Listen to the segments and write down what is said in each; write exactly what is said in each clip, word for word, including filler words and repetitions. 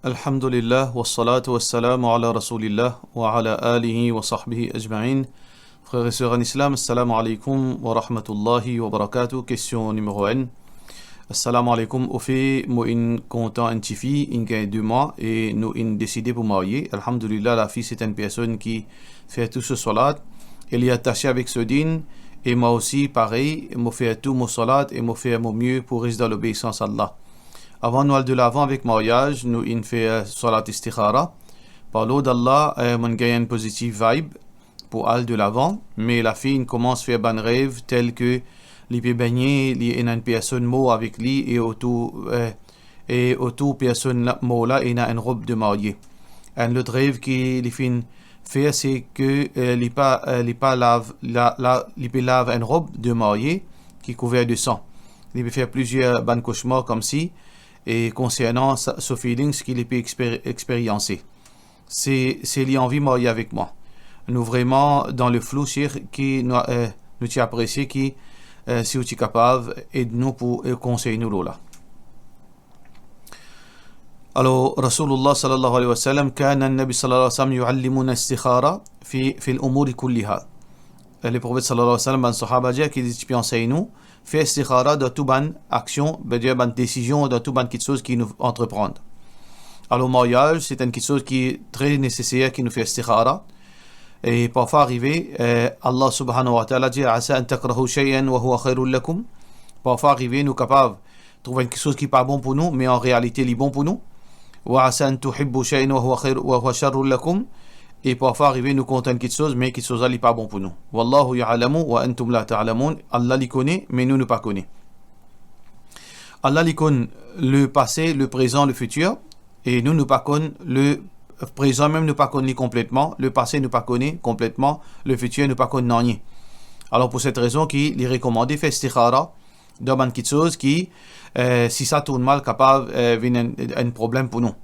Alhamdulillah, wassalatu wassalamu ala Rasoulillah, wa ala alihi wa sahbihi ajmain. Frer e ser an Islam, assalamu alaikum wa rahmatullahi wa barakatuh. Kestion nimero enn. Assalamu alaikum. Ofe, mo inn kontan enn tifi, inn gagn de mwa, e nou inn deside pou marye. Alhamdulillah, lafi se enn personn ki fer tou so salat, e li atase avek so din, e mwa osi parey, mo fer tou mo salat, e mo fer mo mie pou res dan lobeisans Allah. Avan nou al delavan avek maryaz, nou inn fer salat istikhara. Par lord Allah, eh, mo'nn gagn enn pozitiv vibe pou al delavan, me lafi inn koumans fer bann rev tel ke li pe begne, li ena enn personn mor avek li, e otour, eh, e otour personn la, mor la, ena enn rob de marye. Enn lot rev ki li finn fer, se ke, eh, li pa, eh, li pa lav, la, la, li pe lav enn rob de marye ki kouver de san. Li pe fer plizier bann koshmar koumsa, e konsernan sa, so feelings ki li pe exper-, experiencer. Se, se li anvi marye avek mwa. Nou vreman dan le flou, Sheikh, ki nou, eh, nou ti apresie ki, eh, si ou ti kapav ed nou pou, eh, konsey nou lor la. Alor, Rasoulillah sallallahu alayhi wa sallam, كان النبي صلى الله عليه وسلم يعلمنا الاستخارة في، في الأمور كلها. Eh, Leprofet sallallahu alayhi wa sallam, bann sahaba dir ki li ti pe ansegn nou fer istikhara dan tou bann aksion, vedir bann desizion, dan tou bann kiksoz ki nou antreprann. Alor, maryaz, se enn kiksoz ki tre neseser ki nou fer istikhara. E parfwa arive, eh, Allah subhanahu wa ta'ala dir, عسى أن تكرهوا شيئا وهو خير لكم. Parfwa arive, nou kapav trouv enn kiksoz ki pa bon pou nou, me an realite, li bon pou nou. وعسى أن تحبوا شيئا وهو خير، وهو شر لكم. E parfwa arive, nou kontan enn kiksoz, me kiksoz la, li pa bon pou nou. والله يعلم وأنتم لا تعلمون. Allah, li kone, me nou, nou pa kone. Allah, li konn le pase, le prezan, le fitir, e nou, nou pa konn le prezan, mem nou pa konn li konpletman, le pase, nou pa kone konpletman, le fitir, nou pa konn nanye. Alor, pou set rezon ki li rekomande fer istikhara, dan bann kiksoz ki, eh, si sa tourn mal, kapav, eh, vinn enn, enn problem pou nou.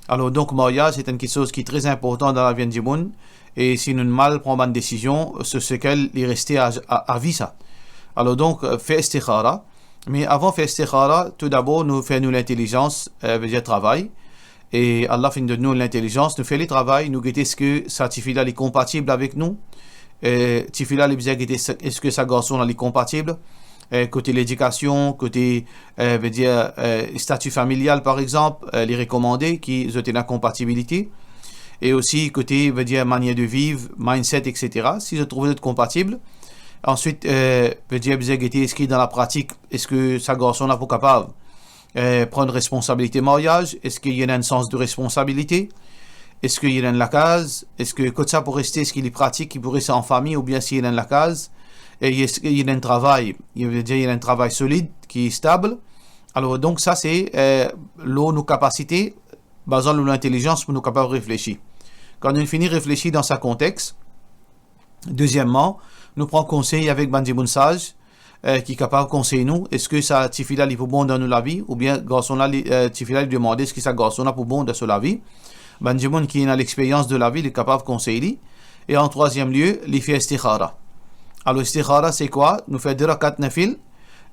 Alor, donk, maryaz, se enn kiksoz ki tre inportan dan lavi enn dimoun, e si nou mal pran bann desizion, se, sekel li reste a, a, avi sa. Alor, donk, eh, fer istikhara. Me avan fer istikhara, toudabor, nou fer nou lintelizans, eh, vedir travay, e Allah finn donn nou lintelizans, nou fer li travay, nou gete eski sa tifi la li konpatib avek nou, eh, tifi la li bizin gete sa, eski sa garson la li konpatib, eh, kote ledikasion, kote, eh, vedir, eh, stati familial, par exanp, eh, li rekomande ki zot ena konpatibilite, e osi kote, vedir, manier de viv, mindset, et cetera. Si zot trouve zot konpatib, answit, eh, vedir, bizin gete eski dan lapratik, eski sa garson la pou kapav eh, pran responsabilite maryaz, eski li ena enn sans de responsabilite, eski li ena enn lakaz, eski kot sa pou reste, eski li pratik, li pou res an fami, oubien si li ena enn lakaz, e eski li ena enn travay, li vedir li ena enn travay solid, ki stab. Alor, donk, sa se, eh, lor nou kapasite, bazan lor nou lintelizans pou nou kapav reflesi. Kan nou fini reflesi dan sa kontex, dezieman, nou pran konsey avek bann dimoun saz, eh, ki kapav konsey nou, eski sa tifi la li pou bon dan nou lavi, oubien garson la, li, eh, tifi la li demande eski sa garson la pou bon dan so lavi. Bann dimoun ki ena lexperyans de lavi, li kapav konsey li. E an trwaziem lie, li fer istikhara. Alor, istikhara, se kwa? Nou fer de rakat nafil,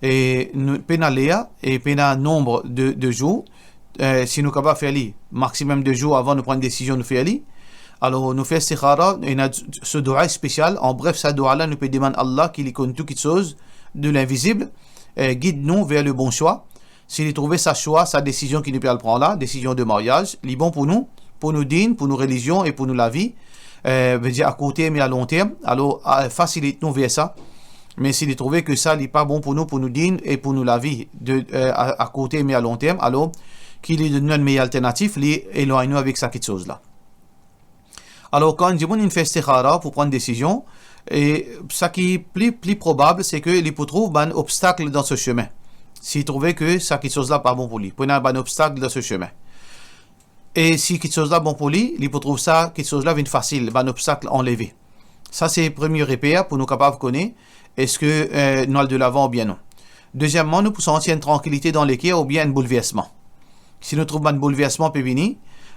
e nou, pena ler, e pena nonb de, de zour, eh, si nou kapav fer li maximum de zour avan nou pran enn desizion, nou fer li. Alor, nou fer istikhara, ena so doua spesial. An bref, sa doua la, nou pe demann Allah, ki li konn tou kiksoz de linvizib, eh, gid nou ver le bon swa. Si li trouve sa swa, sa desizion ki nou pe al pran la, desizion de maryaz, li bon pou nou, pou nou din, pou nou relizion e pou nou lavi, eh, vedir a kourt term e a long term, alor, a, fasilit nou ver sa. Me si li trouve ki sa, li pa bon pou nou, pou nou din e pou nou lavi, de, eh, a, a kourt term e a long term, alor, ki li donn nou enn meyer alternatif, li elwagn nou avek sa kiksoz la. Alor, kan enn dimoun inn fer istikhara pou pran desizion, e sa ki pli, pli probab, se ki li pou trouv bann obstak dan so semin. Si li trouve ki sa kiksoz la pa bon pou li, pou ena bann obstak dan so semin. E si kiksoz la bon pou li, li pou trouv sa kiksoz la vinn fasil, bann obstak anleve. Sa se premie reper pou nou kapav kone eski, eh, nou al delavan oubien non. Dezieman, nou pou santi enn trankilite dan leker oubien enn boulversman. Si nou trouv bann boulversman pe vini,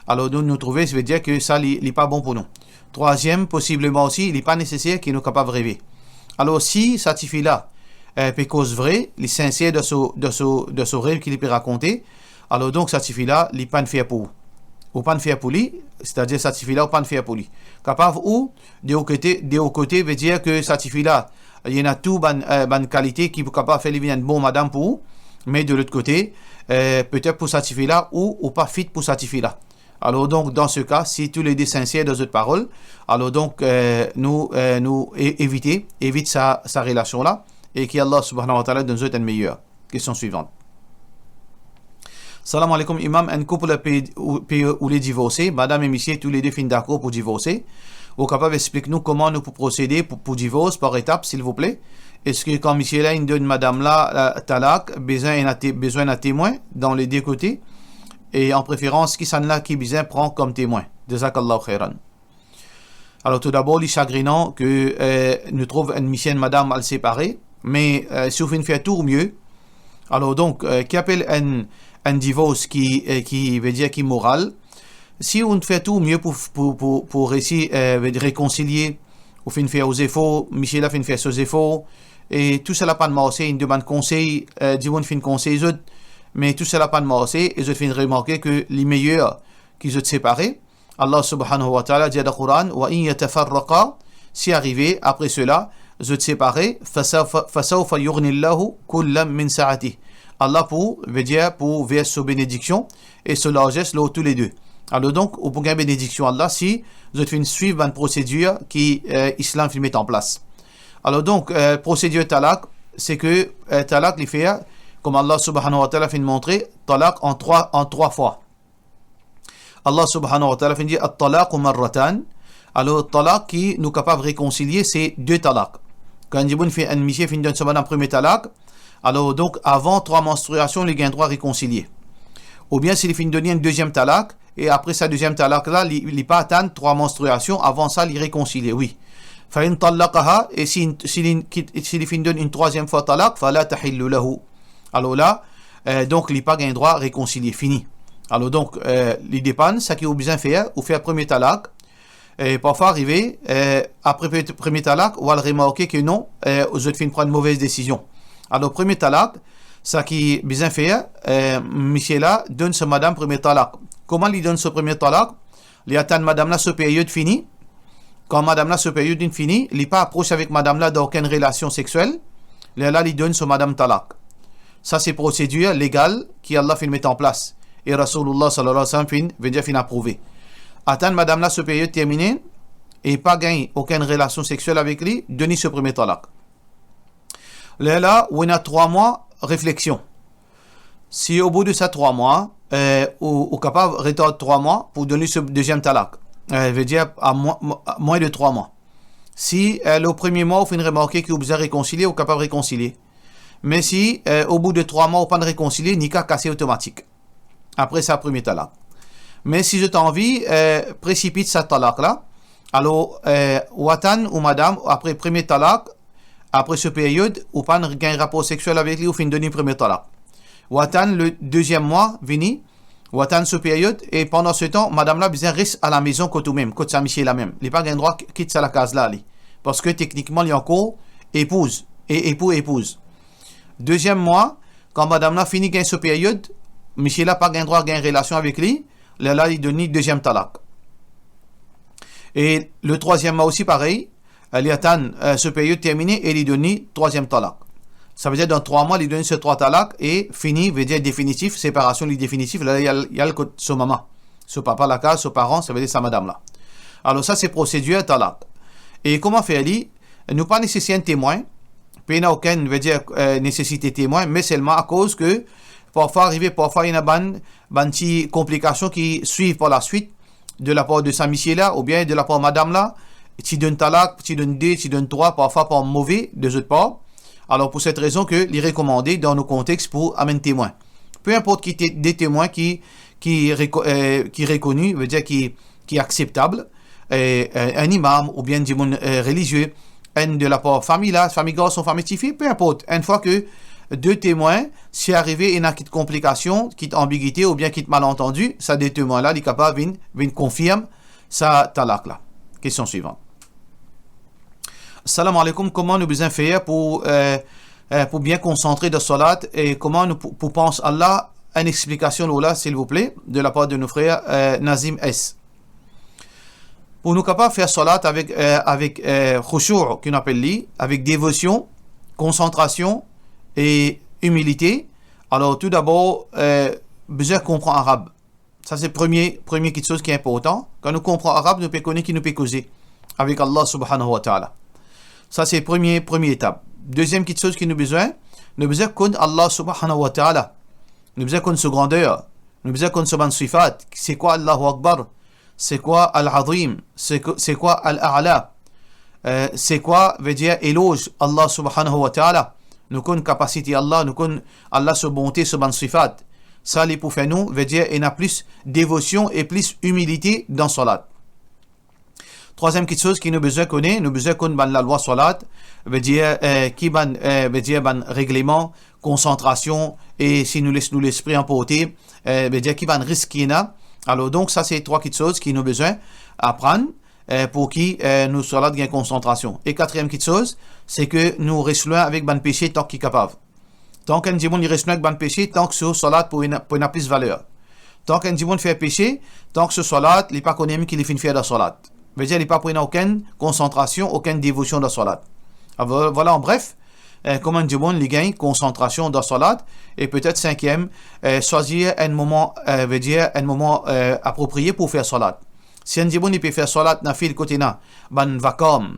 alor nou, nou trouve, sa vedir ki sa li, li pa bon pou nou. Trwaziem, posibleman osi, li pa neseser ki nou kapav reve. Alor, si sa tifi la, eh, pe koz vre, li sinser dan so, dan so, dan so rev ki li pe rakonte, alor donk sa tifi la, li pa'nn fer pou ou. ou pa'nn fer pou li, setadir sa tifi la, ou pa'nn fer pou li. Kapav ou, de ou kote, de ou kote, vedir ke sa tifi la, li ena tou bann, eh, bann kalite ki pou kapav fer li vinn enn bon madam pou ou, me de lot kote, eh, petet pou sa tifi la, ou, ou pa fit pou sa tifi la. Alor donk, dan se ka, si toulede sinser dan zot parol, alor donk, eh, nou, eh, nou e-, evite, evit sa, sa relasion la, e ki Allah subhanahu wa ta'ala donn zot enn meyer. Kestion swivan. Salam aleykoum, Imam, enn koup pe, pe oule divorse, madam e misie toulede finn dakor pou divorse. Ou kapav explik nou kouma nou pou prosede pou, pou divors par etap, silvouple? Eski kan misie la inn donn madam la, eh, talak, bizin ena te-, bizin ena temwin dan lede kote? E an preferans, kisannla ki bizin pran kom temwin? Jazakallahu khairan. Alor, toudabor, li sagrinan ke, eh, nou trouv enn misie, enn madam al separe, me, eh, si ou finn fer tou ou mie, alor donk, eh, ki apel enn, enn divors ki, eh, ki vedir ki moral? Si ou fer tou ou mie pou, pou, pou, pou resi, eh, rekonsilie, ou finn fer ou zefor, misie la finn fer so zefor, e tousala pa'nn marse, inn demann konsey, eh, dimoun finn konsey zot, me tousala pa'nn marse, e zot finn remarke ke li meyer ki zot separe, Allah subhanahu wa ta'ala dir dan Koran, "Wa in yatafarraqa", si arive, apre sela, zot separe, "fasawfa, fasawfa yughnillahu kullam min sa'atih." Allah pou, vedir pou vers so benediksion e so larzes lor toulede. Alor donk, ou pou gagn benediksion Allah si zot finn swiv bann prosedir ki, eh, Islam finn met an plas. Alor donk, eh, prosedir talak, se ke, eh, talak li fer, kouma Allah subhanahu wa ta'ala finn montre, talak an trwa, an trwa fwa. Allah subhanahu wa ta'ala finn dir, "At-talaqu marratan." Alor, talak ki nou kapav rekonsilie, se de talak. Kan enn dimoun finn, enn misie finn donn so madam premie talak, alor donk, avan trwa manstriasion, li gagn drwa rekonsilie. Oubien si li finn donn li enn deziem talak, e apre sa deziem talak la, li, li pa atann trwa manstriasion, avan sa, li rekonsilie, wi. Fa in tallaqaha, e si, si li, si li finn donn enn trwaziem fwa talak, fala tahillu lahu. Alor la, eh, donk, li pa gagn drwa rekonsilie, fini. Alor donk, eh, li depann seki ou bizin fer, ou fer premie talak. E parfwa arive, eh, apre pre-, premie talak, ou al remarke ke non, eh, zot finn pran enn movez desizion. Alor, premie talak, seki bizin fer, eh, misie la donn so madam premie talak. Kouma li donn so premie talak? Li atann madam la so period fini. Kan madam la so period inn fini, li pa apros avek madam la dan okenn relasion sexiel, lerla li donn so madam talak. Sa se prosedir legal ki Allah finn met an plas, e Rasoulullah sallallahu alayhi wa sallam finn, vedir finn aprouve. Atann madam la so period termine, e pa gagn okenn relasion sexiel avek li, donn li so premie talak. Lerla, ou ena trwa mwa refleksion. Si o bout de sa trwa mwa, eh, ou, ou kapav retard trwa mwa pou donn li so deziem talak, eh, vedir a mwin, mwin de trwa mwa. Si, eh, lor premie mwa ou finn remarke ki ou bizin rekonsilie, ou kapav rekonsilie. Me si, eh, o bout de trwa mwa ou pa'nn rekonsilie, nika kase otomatik. Apre sa premie talak. Me si zot anvi, eh, presipit sa talak la, alor, eh, ou atann ou madam, apre premie talak, apre so period, ou pa'nn gagn rapor sexiel avek li, ou finn donn li premie talak. Ou atann le deziem mwa vini, ou atann so period, e pandan se tan, madam la bizin res alamezon kot ou mem, kot sa misie la mem. Li pa gagn drwa ki-, kit sa lakaz la, li. Parski teknikman, li ankor epouz, e epou epouz. Deziem mwa, kan madam la fini gagn so period, misie la pa gagn drwa gagn relasion avek li, lerla li donn li deziem talak. E le trwaziem mwa osi parey, eh, li atann, eh, so period termine e li donn li trwaziem talak. Savedir dan trwa mwa, li donn li so trwa talak e fini, vedir definitif, separasion li definitif, lerla li al, li al kot so mama, so papa lakaz, so paran, savedir sa madam la. Alor sa se prosedir talak. E kouma fer li? Nou pa neseser enn temwin, pena okenn, vedir, eh, nesesite temwin, me selman akoz ke parfwa arive, parfwa ena bann, bann ti konplikasion ki swiv par laswit, de lapar de sa misie la, oubien de lapar madam la, ti donn talak, ti donn de, ti donn trwa, parfwa par move de zot par. Alor, pou set rezon ke li rekomande dan nou kontex pou amenn temwin. Pe inport ki te-, de temwin ki, ki reko-, eh, ki rekoni, vedir ki, ki akseptab, eh, eh, enn imam oubien enn dimoun, eh, relizie, enn de lapar fami la, fami garson, fami tifi, pe inport. Enn fwa ke de temwin, si arive ena kit konplikasion, kit anbigite oubien kit malantandi, sa de temwin la, li kapav vinn, vinn konfirm sa talak la. Kestion swivan. Salam aleykoum, kouma nou bizin fer pou, eh, eh, pou bien konsantre dan salat e kouma nou pou, pou pans Allah, enn explikasion lor la, silvouple, de lapar de nou frer, eh, Nazim S. Pou nou kapav fer salat avek, eh, avek, eh, khushu', ki nou apel li, avek devosion, konsantrasion e imilite, alor, toudabor, eh, bizin konpran arab. Sa se premie, premie kitsoz ki inportan. Kan nou konpran arab, nou pe kone ki nou pe koze avek Allah subhanahu wa ta'ala. Sa se premie, premie etap. Deziem kitsoz ki nou bizin, nou bizin konn Allah subhanahu wa ta'ala. Nou bizin konn so grander. Nou bizin konn so bann sifat. Se kwa Allahu Akbar? Se kwa Al-Azim? Se kwa, se kwa Al-A'la? Eh, se kwa, vedir, eloz Allah subhanahu wa ta'ala? Nou konn kapasite Allah, nou konn Allah so bonte, so bann sifat. Sa li pou fer nou, vedir, ena plis devosion e plis imilite dan salat. Trwaziem kitsoz ki nou bizin kone, nou bizin konn bann lalwa salat, vedir, eh, ki bann, eh, vedir, bann regleman, konsantrasion, e si nou les nou lespri anporte, eh, vedir, ki bann risk ki ena. Alor, donk, sa se trwa kitsoz ki nou bizin aprann, eh, pou ki, eh, nou salat gagn konsantrasion. E katriem kitsoz, se ke nou res lwin avek bann pese tan ki kapav. Tan ki enn dimoun li res lwin ek bann pese, tan ki so salat pou ena, pou ena plis valer. Tan ki enn dimoun fer pese, tan ki so salat, li pa kone mem ki li finn fer dan salat. Vedir, li pa pou ena okenn konsantrasion, okenn devosion dan salat. Alor, vwala, an bref, eh, kouma enn dimoun li gagn konsantrasion dan salat, e petet sinkiem, eh, swazir enn moman, eh, vedir enn moman, eh, apropriye pou fer salat. Si enn dimoun li pe fer salat nafil kot ena bann vakam,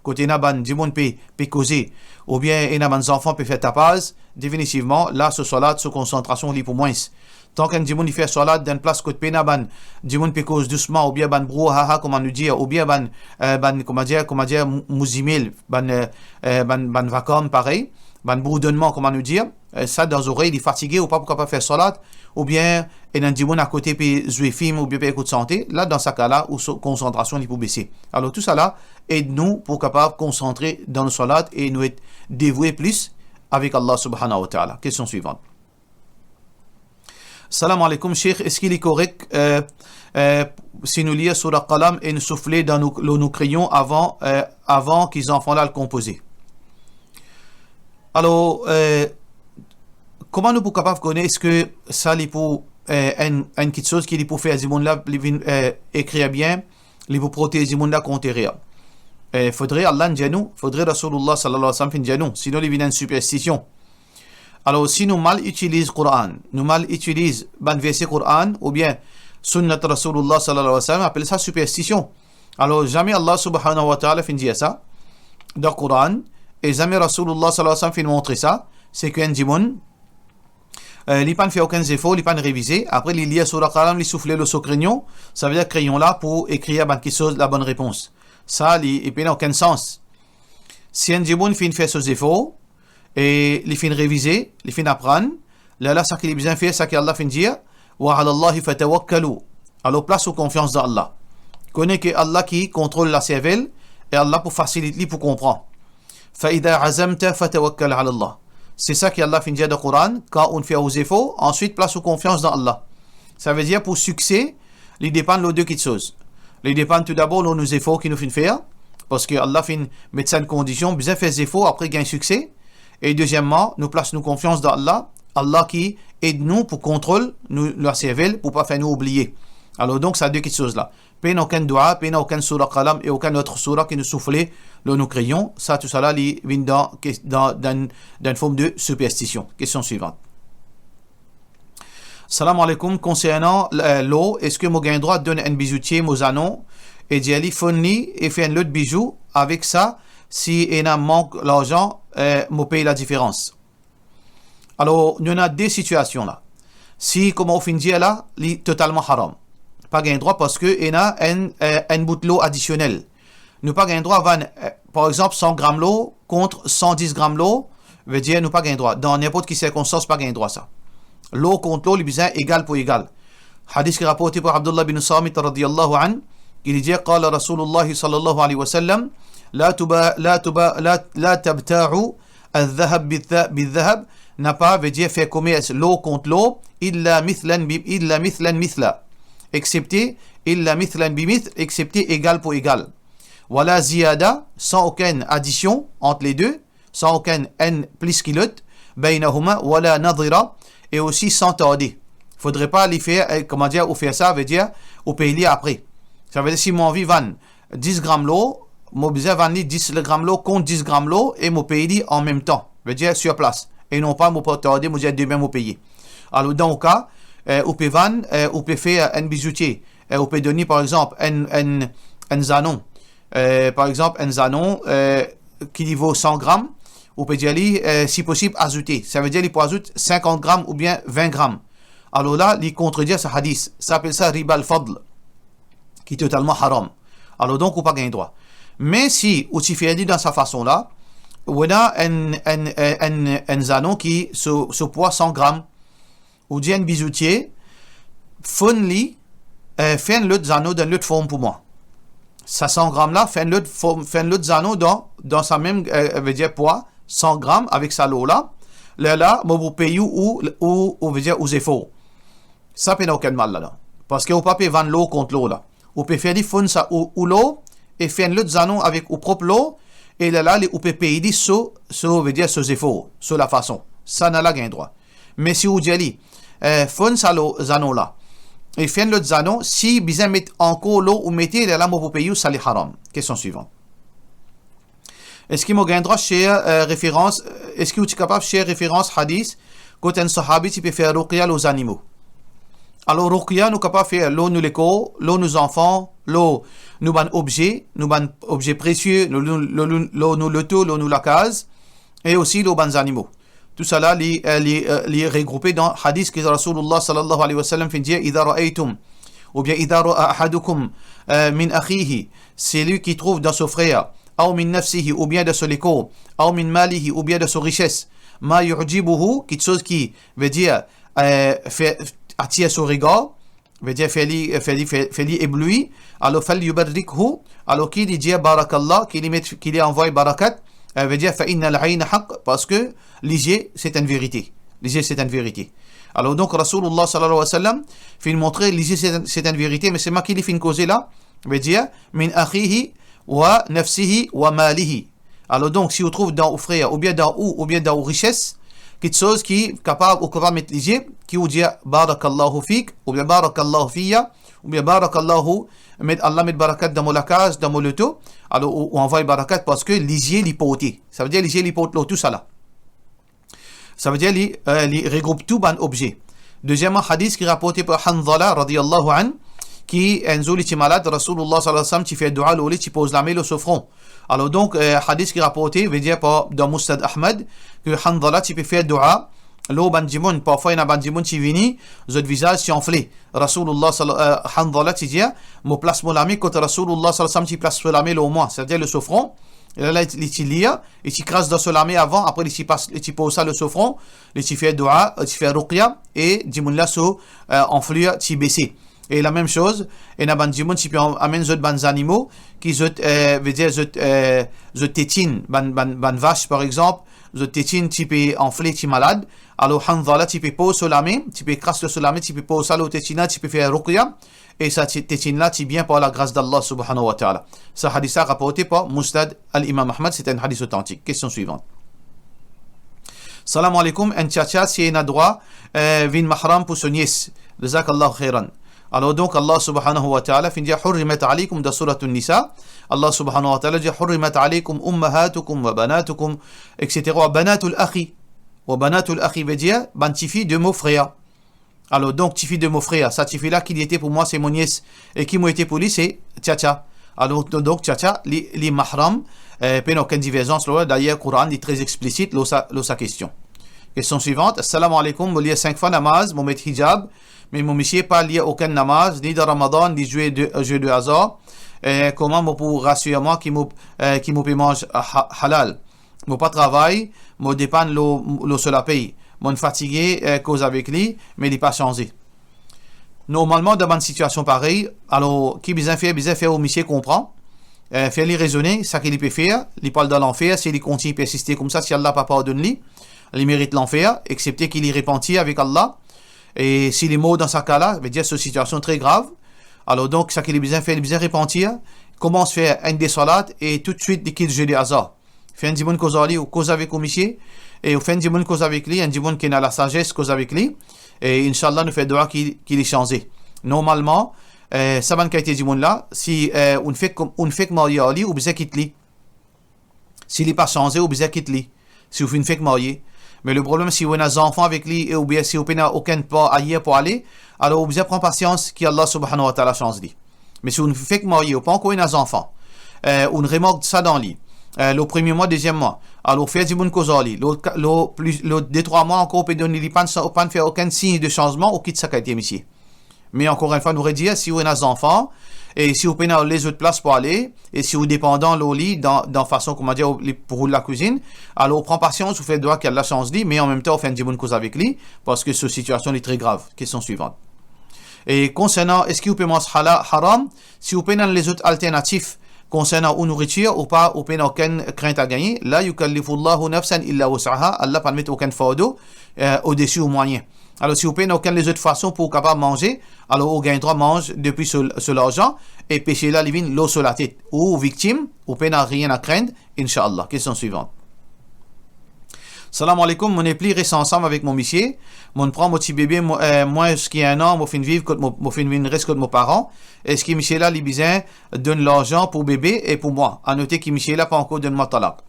kot ena bann dimoun pe, pe koze, oubien ena bann zanfan pe fer tapaz, definitivman, la so salat, so konsantrasion li pou mwins. Tan ki enn dimoun li fer salat dan enn plas kot pena bann dimoun pe koz dousman, oubien bann brouhaha, kouma nou dir, oubien bann, eh, bann, kouma dir, kouma dir, mou-, mouzimil, bann, eh, eh, bann, bann vakam parey, bann bourdonnman, kouma nou dir, eh, sa dan zorey, li fatige, ou pa pou kapav fer salat, oubien ena enn dimoun akote pe zwe fim, oubien pe ekout sante, la, dan sa ka la, ou so-, konsantrasion li pou bese. Alor, tousala ed nou pou kapav konsantre dan nou salat e nou et devwe plis avek Allah subhanahu wa ta'ala. Kestion swivan. Salam aleykoum, Sheikh, eski li korek, eh, eh, si nou lir Sura Qalam e nou soufle dan nou, lor nou kreyon avan, eh, avan ki zanfan la al konpoze? Alor, eh, kouma nou pou kapav kone eski sa li pou, eh, enn, enn kitsoz ki li pou fer dimoun la, li vinn, eh, ekrir bien, li pou protez dimoun la kont erer? Eh, fodre Allah inn dir nou, fodre Rasoulullah sallallahu alayhi wa sallam finn dir nou, sinon li vinn enn siperstision. Alor, si nou mal itiliz Koran, nou mal itiliz bann verse Koran, oubien Sunnat Rasoulullah sallallahu alayhi wa sallam, apel sa siperstision. Alor, zame Allah subhanahu wa ta'ala finn dir sa dan Koran, e zame Rasoulullah sallallahu alayhi wa sallam finn montre sa, se ki enn dimoun, eh, li pa'nn fer okenn zefor, li pa'nn revize, apre li lir Sura Qalam, li soufle lor so kreyon, savedir kreyon la pou ekrir bann kitsoz, labonn repons. Sa, li, li pena okenn sans. Si enn dimoun finn fer so zefor, e li finn revize, li finn aprann, lerla sa ki li bizin fer, sa ki Allah finn dir, "Wa ala Allahi fatawakkalu." Alor, plas ou konfians dan Allah. Kone ki Allah ki kontrol laservel, e Allah pou fasilit li pou konpran. "Fa idha azamta fatawakkal ala Allah." Se sa ki Allah finn dir dan Koran, kan ou fer ou zefor, answit plas ou konfians dan Allah. Savedir pou sikse, li depann lor de kitsoz. Li depann toudabor lor nou zefor ki nou finn fer, parski Allah finn met sa enn kondision, bizin fer zefor, apre gagn sikse. E dezieman, nou plas nou konfians dan Allah, Allah ki ed nou pou kontrol nou, laservel, pou pa fer nou oubliye. Alor donk, sa de kitsoz la. Pena okenn dua, pena okenn Sura Qalam e okenn lot sura ki nou soufle lor nou kreyon. Sa, tousala, li vinn dan, dan, dan, dan form de siperstision. Kestion swivan. Salam aleykoum, konsernan, eh, lor, eski mo gagn drwa donn enn bizoutie mo zanon e dir li fonn li e fer enn lot bizou avek sa, si ena mank larzan, eh, mo pey ladiferans? Alor, nou ena de sitiasion la. Si, kouma ou finn dir la, li totalman haram. Pa gagn drwa parski ena enn, eh, enn bout lor adisionel. Nou pa gagn drwa vann, eh, par exanp, san gram lor kont san dis gram lor, vedir nou pa gagn drwa. Dan ninport ki sirkonstans, pa gagn drwa sa. Lor kont lor, li bizin egal pou egal. Hadis ki raporte par Abdullah bin Samit radiyallahu anhu, ki li dir, qala Rasulullah sallallahu alayhi wa sallam, la tuba-, la tuba-, la, la tabta'u al-dhahab bi-, bi-dhahab, napa, vedir fer komers lor kont lor, illa mithlan bi, illa mithlan mithla. Exsepte, illa mithlan bi mithl, exsepte egal pou egal. Wala ziyada, san okenn adision ant le de, san okenn enn plis ki lot, baynahuma wala nadhira, e osi san tarde. Fodre pa li fer, eh, kouma dir, ou fer sa, vedir, ou pey li apre. Savedir, si mo anvi vann dis gram lor, mo bizin vann li dis gram lor kont dis gram lor e mo pey li anmemtan, vedir, sur place. E non pa mo pe tarde, mo dir, demin mo peye. Alor, dan ou ka, eh, ou pe vann, eh, ou pe fer enn bizoutie, eh, ou pe donn li, par exanp, enn, enn, enn zanon, eh, par exanp, enn zanon, eh, ki li vo san gram, ou pe dir li, eh, si posib, azoute. Savedir, li pou azout sinkant gram oubien vin gram. Alor la, li kontredir sa hadis. Sa apel sa riba al-fadl, ki totalman haram. Alor donk, ou pa gagn drwa. Me si ou ti fer li dan sa fason la, ou ena enn, enn, enn, enn, enn zanon ki so, so pwa san gram, ou dir enn bizoutie, fonn li, eh, fer enn lot zano dan enn lot form pou mwa. Sa san gram la, fer enn lot form, fer enn lot zano dan, dan sa mem, eh, vedir pwa, san gram avek sa lor la. Lerla, mo pou pey ou, ou, ou, ou vedir ou zefor. Sa pena okenn mal ladan. Parski ou pa pe vann lor kont lor la. Ou pe fer li fonn sa ou, ou lor, e fer enn lot zanon avek ou prop lor, e lerla, li, ou pe pey li so, so, vedir so zefor, so lafason. Sa nala gagn drwa. Me si ou dir li, eh, fonn sa lor, zanon la, e fer enn lot zanon, si bizin met ankor lor ou mete, lerla mo pou pey ou, sa li haram. Kestion swivan. Eski mo gagn drwa share, eh, referans, eh, eski ou ti kapav share referans hadis kot enn sahabi ti pe fer ruqya lor zanimo? Alor, ruqya nou kapav fer lor nou lekor, lor nou zanfan, lor nou bann obze, nou bann obze presie, lor, lor, lor, lor nou loto, lor nou lakaz, e osi lor bann zanimo. Tousala, li, eh, li, eh, li regroupe dan hadis ki Rasoulillah sallallahu alayhi wa sallam finn dir, "Idha ra'aytum", oubien, "Idha ra'a ahadukum, eh, min akhihi", seki li trouv dan so frer, "aw min nafsihi", oubien dan so lekor, "aw min malihi", oubien dan so rises, "ma yu'jibuhu", kiksoz ki, vedir, eh, fer, atir so regar, vedir fer li, fer li, fer, fer li ebloui, alor, "falyubarrikhu", alor ki li dir "barakallah", ki li met, ki li anvoy barakat, eh, vedir "fa innal ayna haqq", parski lizie, se enn verite. Lizie, se enn verite. Alor donk, Rasoulillah sallallahu alayhi wa sallam finn montre lizie, se enn, se enn verite, me selman ki li finn koze la, vedir "min akhihi wa nafsihi wa malihi". Alor donk, si ou trouv dan ou frer, oubien dan ou, oubien dan ou rises, kiksoz ki kapav, ou kapav met lizie, ki ou dir "barakallahu fik", oubien "barakallahu fiya", oubien "barakallahu", met, "Allah met barakat dan mo lakaz, dan mo loto", alor ou, ou anvoy barakat parski lizie li porte. Savedir lizie li port lor tousala. Savedir li, eh, li regroup tou bann obze. Deziem hadis ki raporte par Hanzala radiyallahu anhu, ki enn zour li ti malad, Rasoulillah sallallahu alayhi wa sallam ti fer doua lor li, ti poz lame lor so fron. Alor donk, eh, hadis ki raporte, vedir par, dan Musnad Ahmad, ki Hanzala ti pe fer doua lor bann dimoun. Parfwa ena bann dimoun ti vini, zot vizaz ti anfle. Rasoulillah sal-, eh, Hanzala ti dir, "Mo plas mo lame kot Rasoulillah sallallahu alayhi wa sallam ti plas so lame lor mwa", savedir lor so fron. E lerla li ti lir, li ti kras dan so lame avan, apre li ti pas, li ti poz sa lor so fron, li ti fer doua, li ti fer ruqya, e dimoun la so, eh, anflur ti bese. E lamem soz, ena bann dimoun ti pe am-, amenn zot bann zanimo, ki zot, eh, vedir zot, eh, zot tetinn, bann, bann, bann vas par exanp, zot tetinn ti pe anfle, ti malad. Alor Hanzala ti pe poz so lame, ti pe kras lor so lame, ti pe poz sa lor tetinn la, ti pe fer ruqya, e sa ti-, tetinn la ti bien par lagras d'Allah subhanahu wa ta'ala. Sa hadis la raporte par Musnad al-Imam Ahmad, se enn hadis otantik. Kestion swivan. Salam aleykoum, enn tiatia si ena drwa, eh, vinn mahram pou so nies? Jazakallahu khairan. Alor donk, Allah subhanahu wa ta'ala finn dir, "Hurrimat aleykum", dan Surat An-Nisa. Allah subhanahu wa ta'ala dir, "Hurrimat aleykum ummahatukum wa banatukum", et cetera. Banatul akhi. Wa banatul akhi vedir bann tifi de mo frer. Alor donk, tifi de mo frer, sa tifi la ki li ete pou mwa, se mo nies, e ki mo ete pou li, se tiatia. Alor don-, donk, tiatia, li, li mahram, eh, pena okenn diverzans lor la. Dayer, Koran, li tre explisit lor sa, lor sa kestion. Kestion swivan. Salam aleykoum, mo lir sink fwa namaz, mo met hijab, me mo misie pa lir okenn namaz, ni dan Ramadan, li zwe de, zwe de azar. Eh, kouma mo pou rasir mwa ki mo, eh, ki mo pe manz ha-, halal? Mo pa travay, mo depann lor, lor so lapey. Mo'nn fatige, eh, koz avek li, me li pa sanze. Normalman, dan bann sitiasion parey, alor, ki bizin fer? Bizin fer ou misie konpran, eh, fer li rezone, seki li pe fer, li pou al dan lanfer, si li kontign persiste koumsa, si Allah pa pardonn li, li merit lanfer, exsepte ki li repanti avek Allah. E si li mor dan sa ka la, vedir so sitiasion tre grav. Alor donk, seki li bizin fer, li bizin repanti, koumans fer enn de salat e toutswit li kit zwe de azar. Fer enn dimoun koz ar li, ou koz avek ou misie, e ou fer enn dimoun koz avek li, enn dimoun ki ena lasazes koz avek li, e inshallah nou fer dwa ki, ki li sanze. Normalman, eh, sa bann kalite dimoun la, si, eh, ou'nn fek, ou'nn fek marye ar li, ou bizin kit li. Si li pa sanze, ou bizin kit li, si ou finn fek marye. Me le problem, si ou ena zanfan avek li, e oubien si ou pena okenn par ayer pou ale, alor ou bizin pran pasians ki Allah Subhanahu wa Ta'ala sanz li. Me si ou'nn fek marye, ou pa ankor ena zanfan, eh, ou'nn remark sa dan li, eh, lor premie mwa, deziem mwa, alor ou fer dimoun koz ar li, lor ka-, lor plis, lor de trwa mwa ankor, ou pe donn li, li pa'nn sa-, ou pa'nn fer okenn sign de sanzman, ou kit sa kalite misie. Me ankor enn fwa, nou redir, si ou ena zanfan, e si ou pena lezot plas pou ale, e si ou depandan lor li dan, dan fason, koumadir, li pou roul lakwizinn, alor ou pran pasians, ou fer dwa ki Allah sanz li, me anmemtan ou fer enn dimoun koz avek li, parski so sitiasion li tre grav. Kestion swivan. E konsernan, eski ou pe manz hala-, haram, si ou pena lezot alternatif konsernan ou nouritir, ou pa, ou pena okenn krint a gagne, la yukallifullahu nafsan illa wus'aha, Allah pa met okenn fardo, eh, odesi ou mwayin. Alor, si ou pena okenn lezot fason pou ou kapav manze, alor ou gagn drwa manz depi so, so larzan, e pese la li vinn lor so latet. Ou viktim, ou pena nanye a krint, inshallah. Kestion swivan. Salam aleykoum, mo nepli res ansam avek mo misie. Mo'nn pran mo ti bebe, mo, eh, mwins ki enn an, mo finn viv kot mo, mo finn vinn res kot mo paran. Eski misie la li bizin donn larzan pou bebe e pou mwa? Anote ki misie la pa ankor donn mwa talak.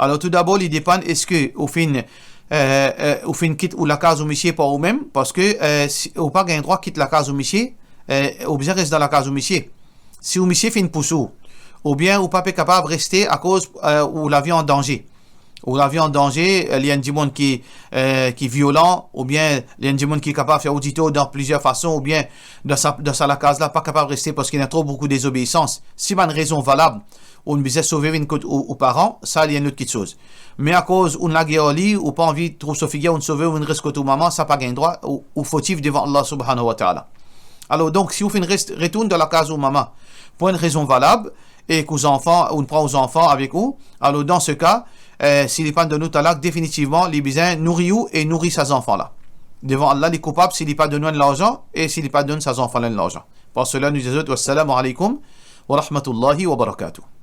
Alor, toudabor, li depann, eski ou finn, eh, eh, ou finn kit ou lakaz ou misie par oumem, parski, eh, si, ou pa gagn drwa kit lakaz ou misie, eh, ou bizin res dan lakaz ou misie. Si ou misie finn pous ou, oubien ou pa pe kapav reste akoz, eh, ou lavi an danze. Ou lavi an danze, eh, li enn dimoun ki, eh, ki violan, oubien li enn dimoun ki kapav fer ou ditor dan plizier fason, oubien dan sa, dan sa lakaz la, pa kapav reste parski ena tro boukou dezobeisans. Si bann rezon valab, ou'nn bizin sove vinn kot ou, ou paran, sa li enn lot kiksoz. Me akoz ou'nn lager ar li, ou pa anvi trouv so figir, ou'nn sove, ou'nn res kot ou mama, sa pa gagn drwa, ou, ou fotif devan Allah Subhanahu wa Ta'ala. Alor, donk, si ou finn res, retourn dan lakaz ou mama pou enn rezon valab, e ki ou zanfan, ou'nn pran ou zanfan avek ou, alor, dan se ka, eh, si li pa'nn donn ou talak, definitivman, li bizin nouri ou e nouri sa zanfan la. Devan Allah, li koupab si li pa donn ou enn larzan e si li pa donn sa zanfan la enn larzan. Par sela, nou dir zot, wassalamu aleykoum wa rahmatullahi wa barakatuh.